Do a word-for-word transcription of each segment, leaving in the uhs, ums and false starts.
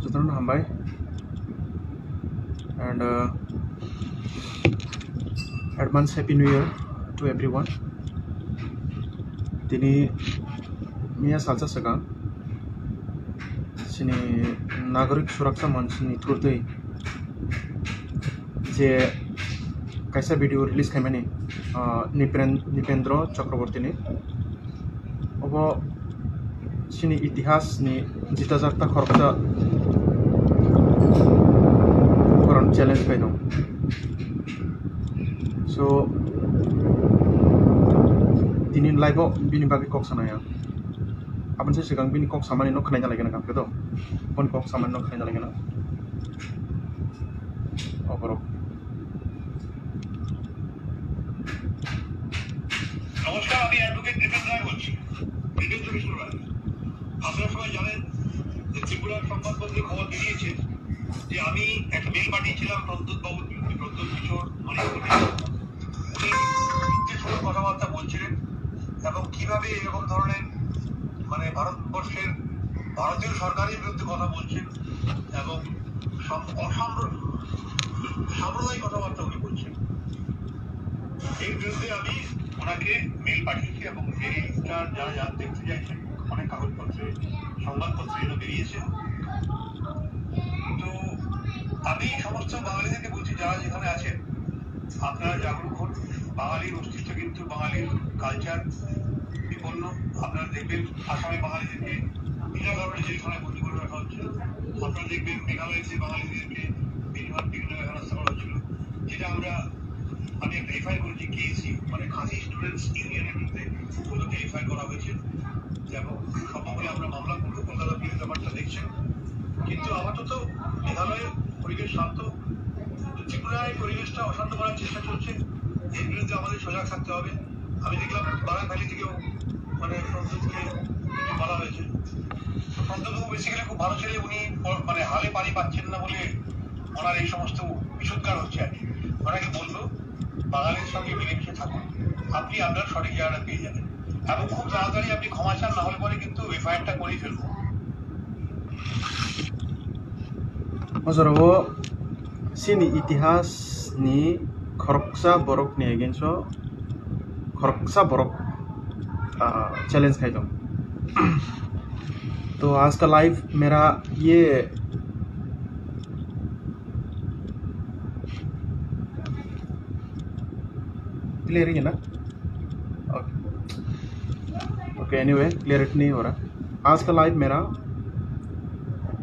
Jotono hambai and uh, advance happy new year to everyone. Tini miya salsa swkang chini Nagorik Suraksa Manch ni through twi je kaisa video release khaimani, uh, Nipren-, Nipendra Chakraborty ni. Obo chini itihas ni jita jakta khoroksa koron challenge khai tong. So, tini live o bini bagwi kok sanai ang. Aboni se swkang bini kok samani no khnaina laigana kang khe to. Boni kok samani no khnaina laigana. Oborok. নমস্কার, আমি অ্যাডভোকেট নৃপেন রায় বলছি, নৃপেন্দ্র কিশোর রায়। আপনারা সবাই জানেন যে ত্রিপুরার সংবাদপত্রে খবর বেরিয়েছে যে আমি একটা মেইল পাঠিয়েছিলাম প্রদ্যুৎ বাবুর বিরুদ্ধে, প্রদ্যুৎ কিশোর মণিপুরী। উনি মিথ্যে সুরে কথাবার্তা বলছিলেন এবং কিভাবে এরকম ধরনের, মানে, ভারতবর্ষের ভারতীয় সরকারের বিরুদ্ধে কথা বলছেন এবং সম-, অসাম্প্র-, সাম্প্রদায়িক কথাবার্তা উনি বলছেন। এর বিরুদ্ধে আমি ওনাকে মেইল পাঠিয়েছি এবং মেইলটা যারা যারা দেখতে চাইছেন, অনেক কাগজপত্রে, সংবাদপত্রে এটা বেরিয়েছে। তো আমি সমস্ত বাঙালিদেরকে বলছি, যারা যেখানে আছেন, আপনারা জাগরুক হন। বাঙালির অস্তিত্ব কিন্তু, বাঙালির কালচার বিপন্ন। আপনারা দেখবেন আসামে বাঙালিদেরকে বিনা কারণে জেলখানায় বন্দি করে রাখা হচ্ছে। আপনারা দেখবেন মেঘালয়তে বাঙালিদেরকে বিভিন্ন বিভিন্ন জায়গায় হেনস্থা করা হচ্ছিল, যেটা আমরা, আমি একটা এফআইআর করেছি কেএসইউ, মানে খাসি স্টুডেন্টস ইউনিয়নের বিরুদ্ধে, ওদেরকে এফআইআর করা হয়েছে। এবং সম্ভব হলে আমরা মামলা করবো, কলকাতা পুলিশ ব্যাপারটা দেখছেন। কিন্তু আপাতত মেঘালয়ের পরিবেশ শান্ত, ত্রিপুরায় পরিবেশটা অশান্ত করার চেষ্টা চলছে। এর বিরুদ্ধে আমাদের সজাগ থাকতে হবে। আমি দেখলাম বারাক ভ্যালি থেকেও, মানে, প্রদ্যুৎকে বলা হয়েছে। তো প্রদ্যুৎবাবু বেসিক্যালি খুব ভালো ছেলে, উনি প-, মানে, হালে পানি পাচ্ছেন না বলে ওনার এই সমস্ত বিষোদ্গার হচ্ছে আর কি। ওনাকে বলবো, বাঙালির সঙ্গে মিলেমিশে থাকুন, আপনি আপনার সঠিক জায়গাটা পেয়ে যাবেন এবং খুব তাড়াতাড়ি আপনি ক্ষমা চান, না হলে পরে কিন্তু এফআইআরটা করেই ফেলবো। Ojoro o chini itihas ni khoroksa borok ni against o khoroksa borok, ah, challenge khai tong. तो आज का लाइव मेरा ये क्लियर है ना? ओके, ओके, एनीवे, क्लियरिटी नहीं हो रहा। आज का लाइव मेरा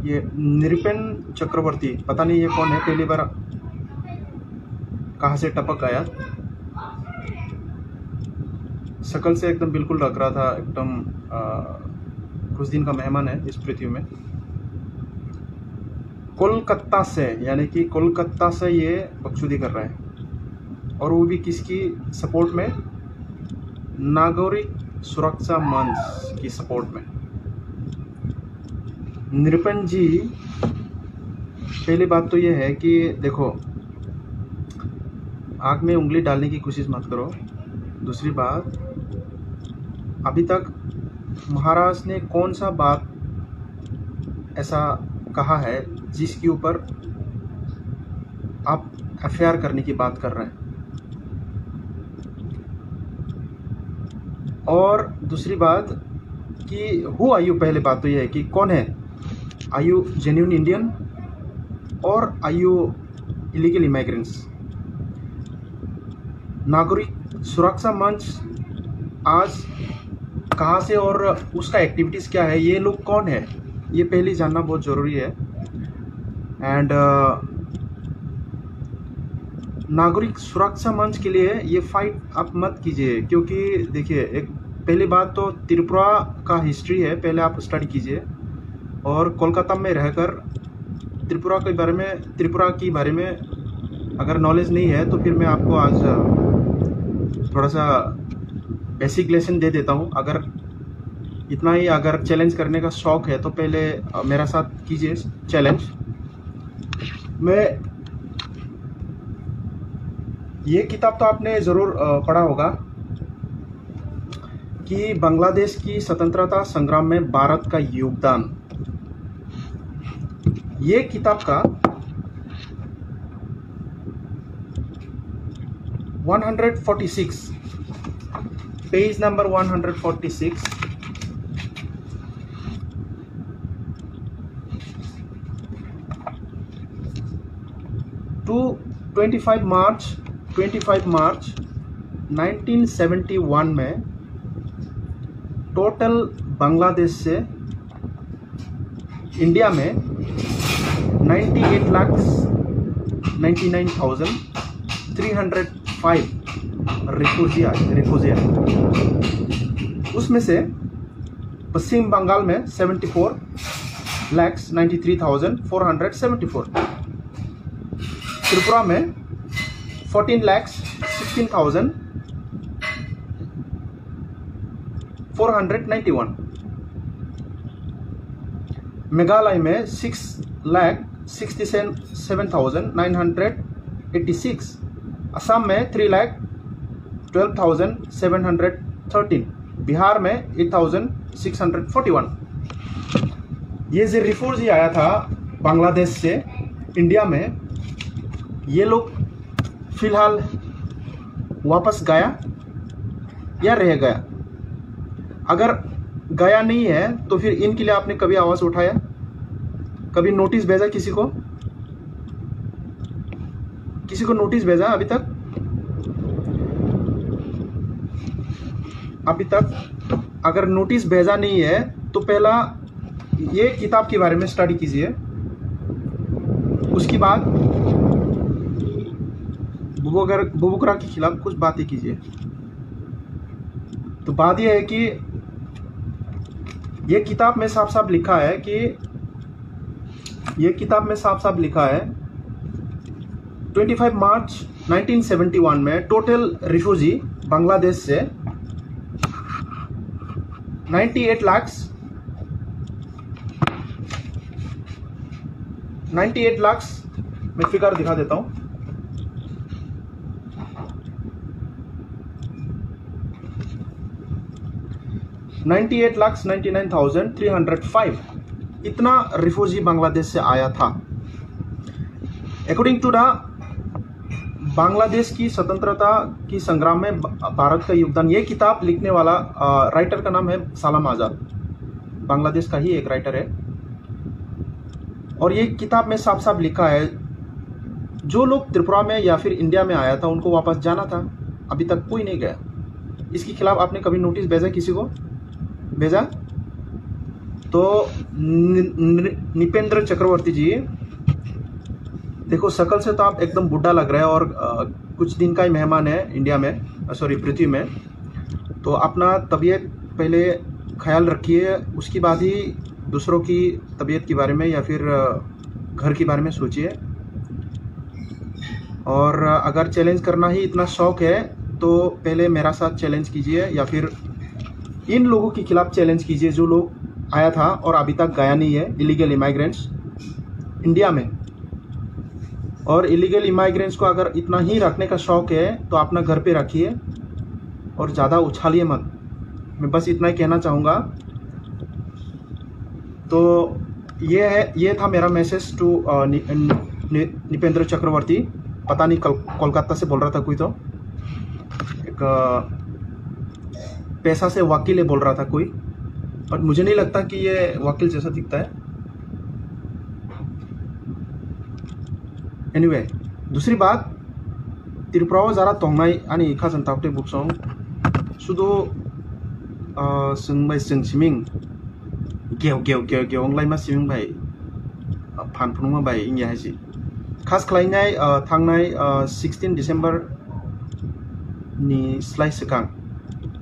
ये नृपेन चक्रवर्ती, पता नहीं ये कौन है, पहली बार कहाँ से टपक आया। शकल से एकदम बिल्कुल लग रहा था, एकदम, आ, कुछ दिन का मेहमान है इस पृथ्वी में। कोलकाता से, यानी कि कोलकाता से ये बकचोदी कर रहा है, और वो भी किसकी सपोर्ट में? नागरिक सुरक्षा मंच की सपोर्ट में। नृपेन जी, पहली बात तो ये है कि देखो, आग में उंगली डालने की कोशिश मत करो। दूसरी बात, अभी तक महाराज ने कौन सा बात ऐसा कहा है जिसके ऊपर आप एफआईआर करने की बात कर रहे हैं? और दूसरी बात कि हु आर यू, पहले बात तो ये है कि कौन है, आर यू जेन्युइन इंडियन और आर यू इलीगल इमिग्रेंट्स? नागरिक सुरक्षा मंच आज कहाँ से और उसका एक्टिविटीज क्या है, ये लोग कौन है, ये पहले जानना बहुत ज़रूरी है। एंड नागरिक सुरक्षा मंच के लिए ये फाइट आप मत कीजिए, क्योंकि देखिए, एक पहली बात तो त्रिपुरा का हिस्ट्री है, पहले आप स्टडी कीजिए। और कोलकाता में रहकर त्रिपुरा के बारे में, त्रिपुरा के बारे में अगर नॉलेज नहीं है तो फिर मैं आपको आज, अ, थोड़ा सा बेसिक लेसन दे देता हूँ। अगर इतना ही अगर चैलेंज करने का शौक है तो पहले, अ, मेरा साथ कीजिए चैलेंज। मैं, ये किताब तो आपने ज़रूर, अ, पढ़ा होगा। कि बांग्लादेश की स्वतंत्रता संग्राम में भारत का योगदान, ये किताब का one hundred forty six, page number one hundred forty six, to twenty five March, twenty five March nineteen seventy one में टोटल बांग्लादेश से इंडिया में ninety eight lakh ninety nine thousand three hundred five refugee आए, refugee आए। उसमें से पश्चिम बंगाल में seventy four lakh ninety three thousand four hundred seventy four, Tripura में fourteen lakh sixteen thousand four hundred ninety one, Meghalaya में सिक्स lakh sixty seven thousand nine hundred eighty six, Assam में three lakh twelve thousand seven hundred thirteen, Bihar में eight thousand six hundred forty one. ये जो रिफ्यूजी आया था बांग्लादेश से India में, ये लोग फिलहाल वापस गया या रह गया? अगर गया नहीं है तो फिर इनके लिए आपने कभी आवाज उठाया, कभी नोटिस भेजा किसी को? किसी को नोटिस भेजा अभी तक? अभी तक अगर नोटिस भेजा नहीं है तो पहला ये किताब के बारे में स्टडी कीजिए, उसके बाद बुबकर बुबकरा के खिलाफ कुछ बातें कीजिए। तो बात यह है कि ये किताब में साफ साफ लिखा है कि ये किताब में साफ साफ लिखा है, twenty five March nineteen seventy one में टोटल रिफ्यूजी बांग्लादेश से ninety eight lakh, ninety eight lakh, मैं फिगर दिखा देता हूँ, ninety eight lakh ninety nine thousand three hundred five, इतना रिफ्यूजी बांग्लादेश से आया था। अकॉर्डिंग टू द बांग्लादेश की स्वतंत्रता की संग्राम में ब-, भारत का योगदान, ये किताब लिखने वाला, अ, राइटर का नाम है सलाम आजाद, बांग्लादेश का ही एक राइटर है। और ये किताब में साफ साफ लिखा है, जो लोग त्रिपुरा में या फिर इंडिया में आया था, उनको वापस जाना था, अभी तक कोई नहीं गया। इसके खिलाफ आपने कभी नोटिस भेजा किसी को? भेजा? तो नि-, नि-, निपेंद्र चक्रवर्ती जी, देखो, शक्ल से तो आप एकदम बूढ़ा लग रहे हैं और, अ, कुछ दिन का ही मेहमान है इंडिया में, अ, सॉरी, पृथ्वी में। तो अपना तबीयत पहले ख्याल रखिए, उसके बाद ही दूसरों की तबीयत के बारे में या फिर, अ, घर के बारे में सोचिए। और अगर चैलेंज करना ही इतना शौक है, तो पहले मेरा साथ चैलेंज कीजिए, या फिर इन लोगों के खिलाफ चैलेंज कीजिए, जो लोग आया था और अभी तक गया नहीं है, इलीगल इमाइग्रेंट्स इंडिया में। और इलीगल इमाइग्रेंट्स को अगर इतना ही रखने का शौक है, तो अपना घर पे रखिए और ज़्यादा उछालिए मत। मैं बस इतना ही कहना चाहूँगा। तो ये है, ये था मेरा मैसेज टू, अ, नि-, नि-, निपेंद्र चक्रवर्ती। पता नहीं कल-, कोलकाता से बोल रहा था कोई तो। एक, अ, पैसा से वकील है बोल रहा था कोई, but मुझे नहीं लगता कि ये वकील जैसा दिखता है। एनीवे, दूसरी बात, Tripura o jara tongnai ani khajang taktwi buksong sudu, ah, chwng bai chwng siming geo geo geo geo wnglaima siming bai, ah, phan phunukma bai wngya hai se. Khas khlainai, ah, thangnai, ah, sixteen December ni slai swkang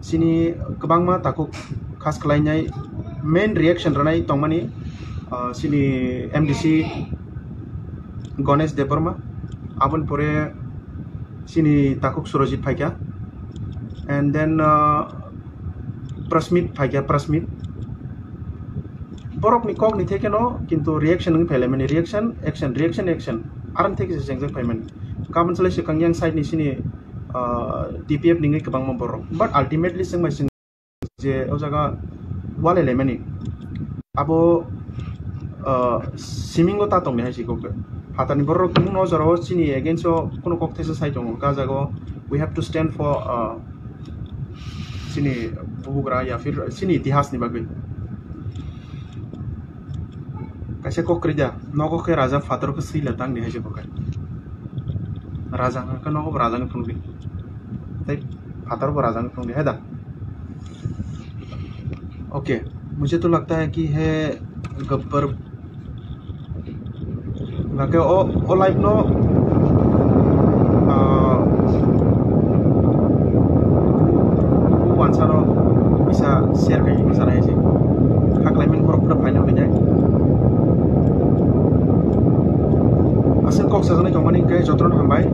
chini kwbangma takhuk khas khlainai main reaction rwnai tongmani, ah, chini M D C Ganesh Debbarma, aboni pore chini takhuk Surojit phaikha, and then, ah, Prasmit phaikha, Prasmit. Borokni kokni thekeno kintu reaction wngwi phailai mani, reaction, action, reaction, action. Arang theke se chengjak phaimani. Kabun salai swkang yang side ni chini, ah, T P F ni wngwi kwbangma borok. But ultimately chwng bai chwng je o jaga wale lemani abo, ah, simingo ta tongni hai si kok. Phatarni borok kunu no jora o chini against o kunu kok thaisa sai tongo. Ka jaga o we have to stand for, ah, chini bubugra ya phir chini itihas ni bagwi. Kaisa kok kwrwi da, nogo khe raja phatar khe swi la tang di hai se bo khe. Raja hwnkhe nogo bo raja ni phunukdi. Tei phatar bo raja ni phunukdi hai da. Okay, mujhe to lagta hai ki hai gabbar. Hwnkhe o, o life no, ah, o wansa no kisa share khai kisa nai se. Khaklai min borok pura final khai jai. Aswk kok sajaknai tongmani hwnkhe jotono hambai.